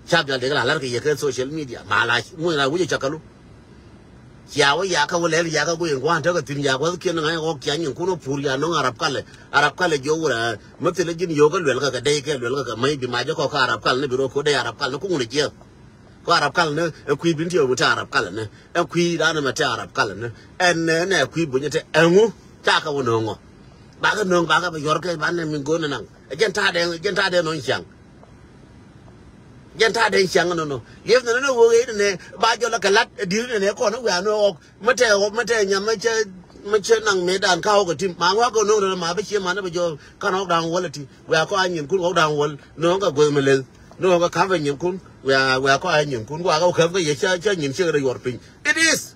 Cap jal dek la lar kɛ yɛ kɛ social media ma la ŋuny la wi̱cɛ cakalu. Cia wä yakä wä lɛl yakä guiy in gua̱a̱n tekɛ thi̱n yak wä kiɛn ŋa̱c ɣɔk cia nyin kun wä pur ya no̱ŋ Arab kalɛ Arab kalɛ jiɔ wurɛ. Mɛ thilɛ ji̱n yio̱w kä luɛl kä kɛ dey kɛ luɛl kä kɛ mɛy bi mac jɛ kɔk kä Arab kalɛ ni bi rɔ ko̱ dey Arab kalɛ ni kuŋ ni jiɛth. Kɔ Arab kalɛ ni ɛ kui̱ bin ti ɛ wä te Arab kalɛ ni ɛ kui̱ dan mɛ te Arab kalɛ ni ɛn nɛ nɛ kui̱ bunyɛ te ɛŋu. Cakɛ wä no̱o̱ŋɔ. Bakɛ no̱o̱ŋ bakɛ bɛ yuɔr kɛ banɛ min go̱o̱n naŋ ɛ jɛn ta̱a̱ dɛŋ jɛn ta̱a̱ dɛŋ no̱o̱ŋ ciaŋ. Jɛn ta̱a̱ dɛŋ ciaŋ nɔnɔ liep nɔnɔ ni wä ɣeec nɛnɛ ba jɔl kɛ lat ɛ di̱r nɛnɛ kɔn ni wiaa ni ɣɔk. Mä tɛ ɣɔk mä tɛ nyam mä cä mä cä naŋ mëë dan ka ɣɔk ɛ tim ma ŋɔak kɛ no̱o̱ŋ nɔnɔ ma bä cie man ni bä jɔl kan ɣɔk da̱a̱ŋ wäl ɛ ti wiaa kɔ a nyin kun ɣɔk da̱a̱ŋ wäl no̱o̱ŋ kɛ gueth mi leth. No̱o̱ŋ kɛ ka̱pɛ nyin kun wiaa wiaa kɔ a nyin kun wiaa kɛ wä käp kɛ yɛ cä cä nyin ciek rɛ yuɔr piny. It is.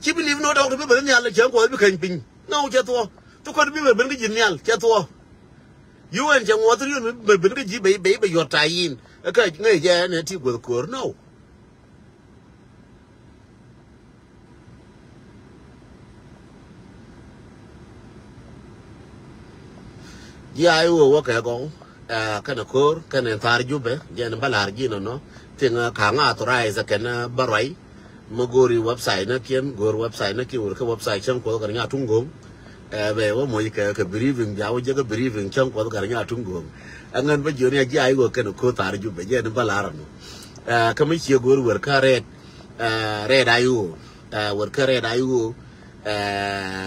Ci bi liep no̱o̱ŋ dɔk ti bi bä ni nhial cäŋ kuɔth bi keny piny. Ŋäu cɛ thuɔ. Ti kɔn bi ben kä ji̱ nhial cɛ thuɔɔ. Yu ɛn cɛ ŋuɔth riun ben kä ji̱ bɛ bɛ bɛ yuɔt ta yin. Kä ŋäc jɛ ɛn ti guɔth ko̱r no. Ji̱ a i̱ wee wä kɛ gɔw, ɛ, kɛnɛ ko̱r, kɛnɛ thaar Jubɛ, jɛn bä la̱r ji̱ nɔnɔ. Thiŋ, ɛ, ka̱ŋ authorize kɛn, ɛ, bä ruac. Mi go̱o̱ri website ni kiɛn, go̱o̱r website ni kiɛn, wur kä website cäŋ kuɔth kɛ ri nya tuŋ go̱o̱ŋ. Ɛ, bɛ wä moc kɛ, kɛ briefing, bia wä jɛ kɛ briefing cäŋ kuɔth kɛ ri nya tuŋ go̱o̱ŋ. Ɛŋɛn bä jiɔni a ji̱ a i̱ wee kɛnɛ ko̱r thaar Jubɛ, jɛn bä la̱r nɔ. Ɛ, kä mi cie go̱o̱r wër kä Red, ɛ, Red a i̱ wee. Ɛ, wër kä Red a i̱ wee. Ɛ,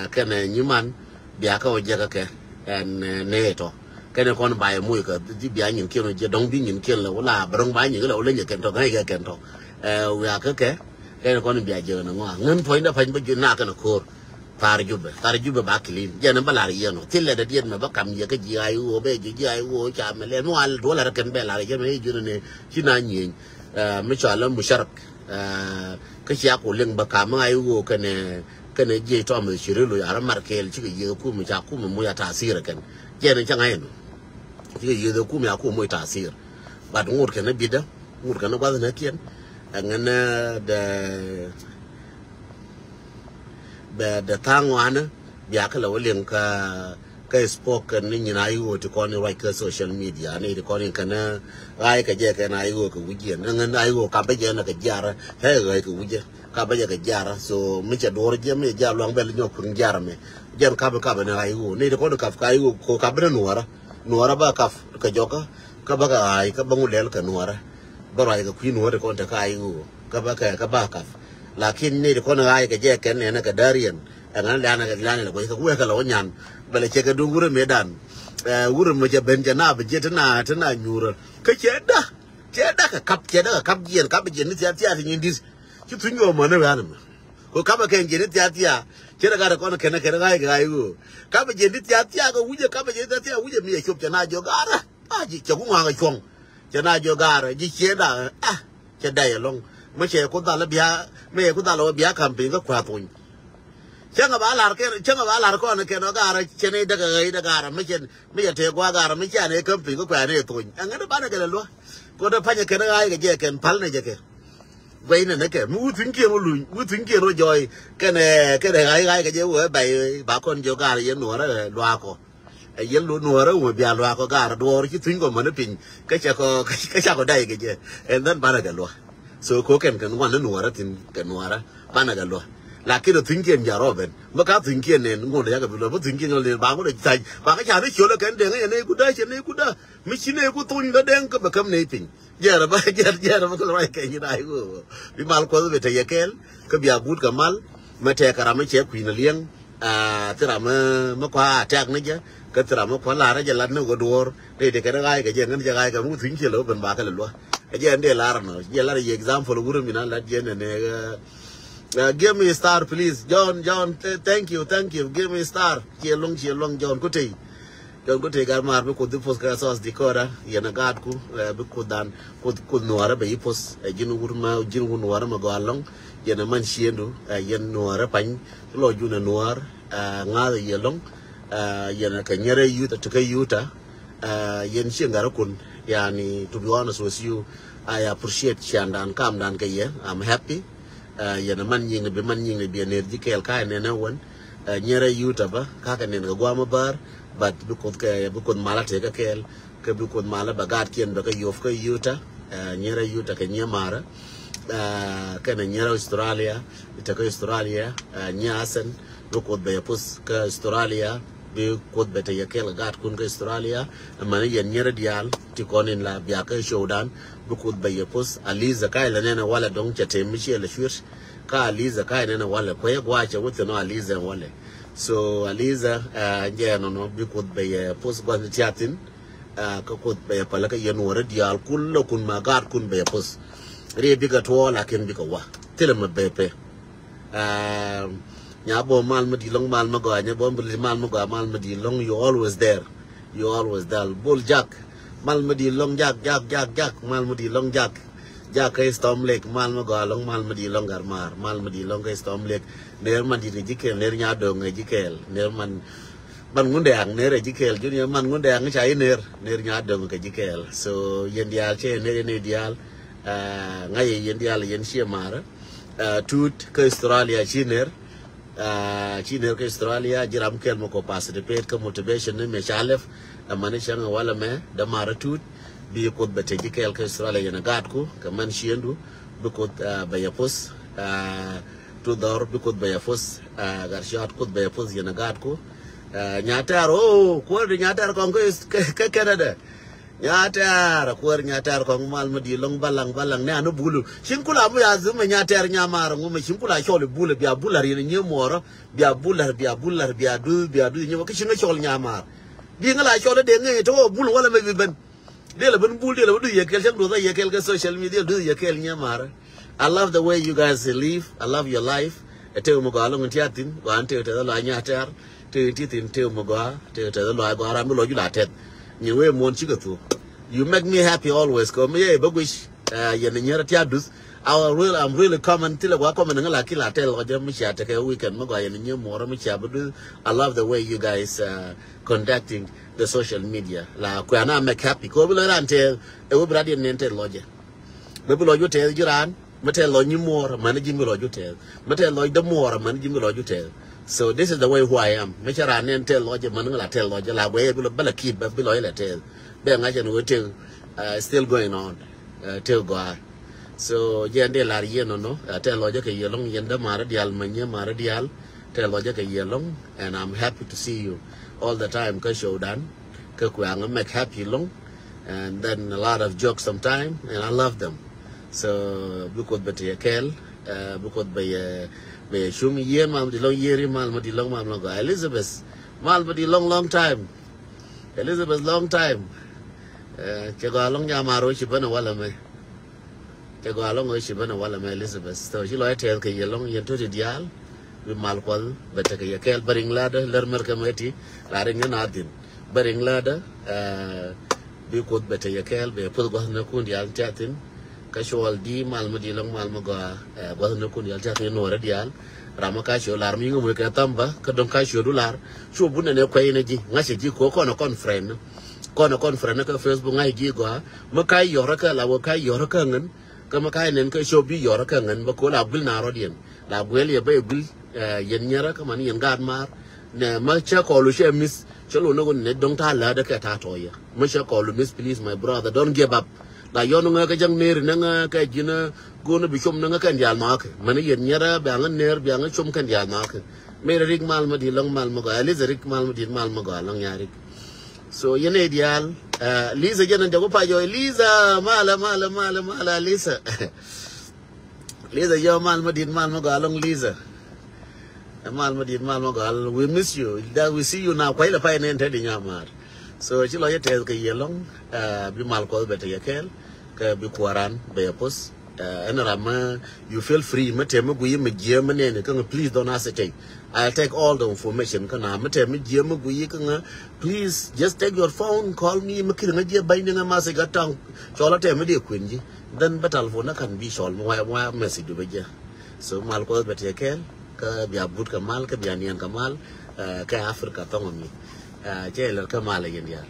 kɛnɛ nyiman bia kä wä jɛ kä kɛ ɛn, ɛ, nɛ tɔ. Kɛnɛ kɔn ba yɛ moc kä di bia nyin kiɛn wä jɛ dɔŋ bi nyin kiɛn lɛ wä la bɛ rɔŋ ba nyin kɛ lɛ wä lɛ nyɛ kɛn tɔ ŋa̱c kɛ kɛn tɔ. Ɛ, wiak kä kɛ kɛnɛ kɔn bia jɛ kɛ nɛ ŋɔa ŋän puɔ̱ny dɛ pa̱ny bä jɛ na kɛnɛ ko̱r. Thar Jubɛ, thar Jubɛ ba clean. Jɛn bä lar yɛn ɔ thil lɛ dɛ diɛt mɛ bä kam yɛ kä ji̱ a i̱ wee bɛ jɛ ji̱ a i̱ wee ca mɛ lɛ mi wal duɔl lar kɛn bɛ lar yɛn mɛ yɛ ji̱ ni ci na nyieny. Ɛ, mi cɔal ɛ Musharak. Ɛ, kä cia ku liŋ bä kam ŋa̱c i̱ ɣöö kɛnɛ, kɛnɛ jiɛc tɔm ci ri loc a rɔ mar kɛɛl cikɛ yiëth kum ca kum moc a tasir kɛn. Jɛn cä ŋa̱c ɛn cikɛ yiëth kum a kum moc tasir. But ŋot kɛn bi̱dä, ŋot kɛn gua̱th nä kiɛn. Ɛŋɛn, ɛ, dɛ, bɛ dɛ tha̱a̱ŋ ŋɔanä bia kä lɛ wä liŋ kä kä spoke kɛn ni nyin a i̱ ɣöö ti kɔn in ruac kä social media ni ti kɔn in kɛn ɣa̱c kɛ jɛ kɛn a i̱ ɣöö kɛ wi̱c yɛn ni ŋän a i̱ ɣöö kap bä jɛ nɛ kɛ jiarä. Ɛ ɣa̱c kɛ wi̱c jɛ kap bä jɛ kɛ jiarä. So mi cɛ duɔr jɛ mi jɛ a luaŋ bɛl nyɔk kun jiarä mɛ jɛn kap kap ni a i̱ ɣöö ni ti kɔn kap ka i̱ ɣöö ko kap bä ni nuɔrä nuɔrä bä kap kɛ jɔkä kä bä kɛ ɣa̱c kä bä ŋu lɛl kɛ nuɔrä. Bä ruac kɛ kui̱ nuɔrä ti kɔn te ka i̱ ɣöö kä bä kɛ kä bä kap. Lakin ni ti kɔn ɣa̱c kɛ jɛ kɛn nɛnɛ kɛ däriɛn. Ɛŋän lɛ̈nɛ kɛ lɛ̈nɛ lɛ gua̱c kɛ wek kɛ lɛ wä nyan. Bɛ lɛ cɛ kɛ duŋ wurɛ mëëdan. Ɛ, wurɛ mɛ cɛ ben cɛ na bɛ jiɛ ti na ti na nyuurä. Kä cɛ da cɛ da kɛ kap cɛ da kɛ kap jiɛn kap jiɛn ni thiath thiath nyin di̱t. Ci thuny kɛ mɔni ran mɛ. Ko kap kɛ jiɛn ni thiath thiath cɛ da gat kɔn kɛn kɛn ɣa̱c kɛ ɣa̱c ɣöö kap jiɛn ni thiath thiath kɛ wicɛ kap jiɛn ni thiath thiath wicɛ mi cɛ cop cɛ na jɔ garä. A ji̱ cɛ ku ŋuaŋ kɛ cuɔ̱ŋ. Cɛ na jɔ garä ji̱ ciɛ da. A cɛ day ɛlɔ̱ŋ. Mi cɛ ku dhal bia mi cɛ ku dhal wä bia campaign kä kua̱th wony. Cäŋɛ ba lar kɛn cäŋɛ ba lar kɔn kɛn ɔ garä cɛ ni däk ɛ ɣäy däk garä mi cɛ mi cɛ tëë gua̱a̱ garä mi cɛ ni campaign kä kua̱th ni thony. Ɛŋɛ ni banɛ kɛ lɛ luä. Ko dee pa̱nyɛ kɛn ɣa̱y kɛ jɛ kɛn pal ni jɛ kɛ. Guɛy nɛ ni kɛ mi wut thi̱n kiɛn wä luny wut thi̱n kiɛn wä jɔɔy. Kɛn ɛ kɛn ɛ ɣa̱y ɣa̱y kɛ jɛ wee bay ba kɔn jɛ garä yɛ nuɔrä luaakɔ. Ɛ yɛl lo nuɔrä wä bia luaakɔ garä duɔɔr ci thuny kɔ mäni piny. Kä cakɔ kä cakɔ day kɛ jɛ. And then banɛ kɛ luä. So ko kɛn kɛn wan ni nuɔrä thin kɛ nuɔrä banɛ kɛ luä. Lakin ɔ thuny kiɛn jar ɔ ben mi ka thuny kiɛn nɛn ŋuɔn yakɛ bi luä bi thuny kiɛn ɔ len ba ŋuɔn ɔ thac ba kä ca ni ciöl ɛ kɛn deŋ ɛ nɛy ku dä cɛ nɛy ku dä. Mi ci nɛy ku thuny dä deŋ kä bɛ käm nɛy piny. Jɛɛr bä jɛɛr jɛɛr bä kɛ luac kɛ nyin ay ɣöö bi mal kuɔth bɛ te yɛ kɛɛl. Kä bia guut kɛ mal mɛ tɛɛk kɛ ram mi cɛ kui̱n aliɛŋ. Aa, thil ram mi kua attack ni jɛ kä thil ram mi kua lar jɛ lat ni ɣöö duɔ̱ɔ̱r ni ti kɛn ɣa̱c kɛ jɛ ŋän jɛ ɣa̱c kɛ mi wä thui̱ny ciɛ lɛ wä ben ba kɛ lɛ luä. Ɛ jɛ ɛn dee lar nɔ jɛ lar yɛ example wurɛ mi na lat jɛ nɛ nɛ. Uh, give me a star, please. John, John, th- thank you, thank you. Give me a star. Ciɛ luŋ, ciɛ luŋ, John Kutey. John Kutey gat maar bi kuth di post kä South Dakota. Yɛn a gaat ku, uh, bi kuth dan, kuth, kuth nuɔrä bɛ yi post. Uh, ji̱n wur ma, ji̱n wur nuɔrä ma gɔaa lɔŋ. Yɛn a man ciëndu, uh, yɛn nuɔrä pany. Lɔ jun a nuɔr, uh, ŋa̱th a yɛ lɔŋ. Uh, yɛn a kɛ nyɛrɛ yuta, tikä yuta. Uh, yɛn ciɛ ŋa̱rä kun. Yani, to be honest with you, I appreciate cian dan, kam dan kɛ yɛ. I'm happy. Ɛ, yɛn ɛ man nyiŋ bi man nyiŋ bi ɛ ner ji̱ kɛɛl ka ɛ nɛn ɛ wän. Ɛ, nyɛrɛ yuta bä ka kɛ nɛn kɛ guam ɛ bär. But bi kuth kɛ bi kuth malä tëë kɛ kɛɛl kɛ bi kuth malä bɛ gaat kiɛn bɛ kɛ yop kɛ yuta. Ɛ, nyɛrɛ yuta kɛ nyiɛ marä. Ɛ, kɛnɛ nyɛrɛ Australia, itekɛ Australia. Ɛ, nyiɛ asɛn bi kuth bɛ yɛ puth kɛ Australia. Bi kuth bɛ te yɛ kɛɛl kɛ gaat kun kɛ Australia. Ɛ, mani yɛn nyɛrɛ diaal ti kɔn in la biakɛ show dan. Bi kuth bɛ yɛ puth. Aliza ka ilɛ nɛn ɛ walɛ dɔŋ cɛ tem mi ciɛ lɛ cuir. Ka Aliza ka inɛn ɛ walɛ kuɛ guacɛ wä thin ɔ Aliza ɛ walɛ. So Aliza, ɛ, jɛ nɔnɔ bi kuth bɛ yɛ puth gua̱n ti tiathin. Ɛ, kä kuth bɛ yɛ pälä kä yɛn wä rɛ diaal kul lä kun ma gaat kun bɛ yɛ puth. Ri bikɛ tuɔ lakin bikɛ wa thilɛ mɛ bɛ pɛ. Ɛ, nya bɔ mal mɛ di lɔŋ mal mɛ gɔa nya bɔ mal mɛ gɔa mal mɛ di lɔŋ you always there. You always there. Bol jak. Mal mi di lɔŋ jak, jak, jak, jak. Mal mi di lɔŋ jak. Jak kä Storm Lake. Mal mi gɔaa lɔŋ, mal mi di lɔŋ Garmar. Mal mi di lɔŋ kä Storm Lake. Ner man di ŋäc ji̱ kɛɛl, ner nya dɔ̱ŋ ŋäc ji̱ kɛɛl. Ner man Man Ŋundɛŋ ner ɛ ji̱ kɛɛl, Junior, man Ŋundɛŋ ca i̱ ner, ner Nyadöŋ kɛ ji̱ kɛɛl. So yɛn diaal cɛ ner yɛn diaal. Ah, ŋa̱c yɛ yɛn diaal yɛn ciɛ marä. Ah, Tut kä Australia ci ner. Ah, ci ner kä Australia, ji̱ ram kɛl mɛ kɔ participate kä motivation ni mɛ ca lɛp. Amani cäŋ walɛ mɛ dämarä Tut. Bi Kuoth bɛ te ji̱ kɛɛl kä Australia yɛn a gaatku kɛ män ciëndu. Bi Kuoth, ah, bɛ yɛ puth. Ah, Tut Dhɔr, bi Kuoth bɛ yɛ puth. Ah, Gat Ciɔt, Kuoth bɛ yɛ puth yɛn a gaatku. Ah, Nyatɛr, oh, kuäär di Nyatɛr kɔŋ kä, kä, kä Canada. Nyatɛr, kuäär Nyatɛr kɔŋ mal mi di lɔŋ balaŋ, balaŋ nɛ anu bulu. Cin kula mu ya zim mɛ Nyatɛr nyamar ŋu mɛ cin kula cɔl bulu, bia bula rin nyɛ muɔrɔ, bia bula, bia bula, bia du, bia du nyɛ mɔ ki cin cɔl nyamar. Di ŋa la cɔl de ŋɛ to bulu wala mɛ bi ben. Dee la ben bul, dee la ben du yɛ kɛl, cak du tha yɛ kɛl kɛ social media, du yɛ kɛl nyɛ mara. I love the way you guys live. I love your life. Ɛ tëë mi gɔaa lɔŋ in tiatin, gɔaa in tëë tëë lɔaa Nyatɛr, tëë in tiatin, tëë mi gɔaa, tëë tëë lɔaa gɔaa ram mi lɔ ju la tɛth. Nyin wee muɔn cikɛ thuk. You make me happy always. Kɔ mi yɛ bä guic, uh, yɛn nyɛrɛ tia duth. I will really, I'm really comment, thilɛ gɔaa comment ŋa la ki la tɛth lɔ jɛ mi cia tekɛ weekend mi gɔaa yɛn nyɛ muɔrɔ mi cia bä duth. I love the way you guys, uh, conducting the social media. La kuɛna make happy. Kɔ bi lɔ ran tɛth, ɛ wee bi rat yɛn nɛn tɛth lɔ jɛ. Mɛ bi lɔc wä tɛth ji̱ raan, mɛ tɛth lɔc nyi muɔɔr, mɛn ji̱ mi lɔc wä tɛth. Mɛ tɛth lɔc dämuɔɔr, mɛn ji̱ mi lɔc wä tɛth. So this is the way who I am. Mɛ cɛ raan nɛn tɛth lɔc, mɛn ŋä la tɛth lɔc, la guɛ yɛ bi lɔ bä la kip, bä bi lɔc la tɛth. Bɛ ŋa̱c ɛn wä tëk, uh, still going on. Uh, tëk gɔaa. So jɛ ɛn dee lar yɛ nɔnɔ, uh, tɛth lɔc kɛ yɛ lɔŋ yɛn dämaarä diaal, mɛ nyɛ maarä diaal. Tɛth lɔc kɛ yɛ lɔŋ, and I'm happy to see you all the time kä show dan. Kä kuɛ aŋa make happy lɔŋ. And then a lot of jokes sometime, and I love them. So bi Kuoth bɛ te yɛ kɛɛl, uh, bi Kuoth bɛ yɛ, bɛ yɛ cum yɛn mal mi di lɔŋ yɛri mal mi di lɔŋ mal mi lɔŋ gɔaa. Elizabeth, mal mi di lɔŋ long time. Elizabeth long time. Uh, cɛ gɔaa lɔŋ nyamar wä ci bänɛ walɛ mɛ. Cɛ gɔaa lɔŋ wä ci bänɛ walɛ mɛ Elizabeth. So ci lɔc tɛth kɛ yɛ lɔŋ yɛn toti diaal. Bi mal Kuɔth bɛ tekɛ yɛ kɛɛl bä riŋ ladä lär mɛr kɛ mɛ ti la riŋ ni na dhin. Bä riŋ ladä, uh, bi Kuoth bɛ te yɛ kɛɛl bɛ puth gua̱th ni kun diaal tiathin. Kä cuɔl di mal mi di lɔŋ mal mi gɔaa, uh, gua̱th ni kun diaal tiathin nuɔrɛ diaal. Ram mi ka cuɔ lar mi ŋä mui kɛ thamba kä dɔŋ ka cuɔ du lar. Cuɔ bun nɛ nɛ kuɛy ni ji̱ ŋa̱cɛ ji̱ ko kɔn a conference. Kɔn a conference kä Facebook ŋa̱c ji̱ gɔaa. Mi ka yɔrä kä la wä ka yɔrä kä ŋän. Kä mi ka nɛn kä cuɔ bi yɔrä kä ŋän bä ko la guil na rɔ̱diɛn. La guil yɛ bä yɛ guil, eh, yɛn nyɛrä kä man yɛn gaat maar. Nɛ ma cɛ kɔlu cɛ miss cɛ lo ni gun nɛ dɔŋ ta läädä kɛ ta tɔyɛ. Ma cɛ kɔlu miss, please my brother, don't give up. La yɔn ŋä kä jäŋ neri nɛ ŋä kɛ ji̱n go̱n bi com nɛ ŋä kɛn diaal nhɔakɛ. Mɛn yɛn nyɛrä bia ŋä ner bia ŋä com kɛn diaal nhɔakɛ. Meri rik mal ma di̱t lɔŋ mal ma gɔaa. Eliza rik mal ma di̱t mal ma gɔaa lɔŋ ya rik. So yɛn ɛ diaal, eh, Eliza jɛn ɛn jɛ ku pacɔ Eliza malɛ malɛ malɛ malɛ Eliza. Liza yɔ mal ma dit mal ma gɔaa lɔŋ Liza. Ɛ mal ma dit mal ma gɔaa lɔŋ. We miss you. That we see you now. Kuay la pay nɛn te di nyamar. So ci lɔ yɛ tɛth kɛ yɛ lɔŋ. Uh, bi mal Kuɔth bɛ te yɛ kɛɛl. Kɛ bi kuaran bɛ yɛ post. Uh, ɛn ram ma you feel free ma te ma guyi ma jiɛ ma nɛn kɛ ŋa, please don't hesitate. I'll take all the information kɛ na ma te ma jiɛ ma guyi kɛ ŋa. Please just take your phone, call me, ma kiri ŋa jiɛ bany ni ŋa message a tɔŋ. Cɔl a te ma di kuen ji. Then bä telephone na kan bi cɔl mi waya waya message du bä jɛ. So mal Kuɔth bɛ tiɛ kɛɛl kä bia but kä mal kä bia niɛn kä mal, eh, kä Africa thɔŋ mi. Eh, cɛ lɛr kä mal yɛn diaal.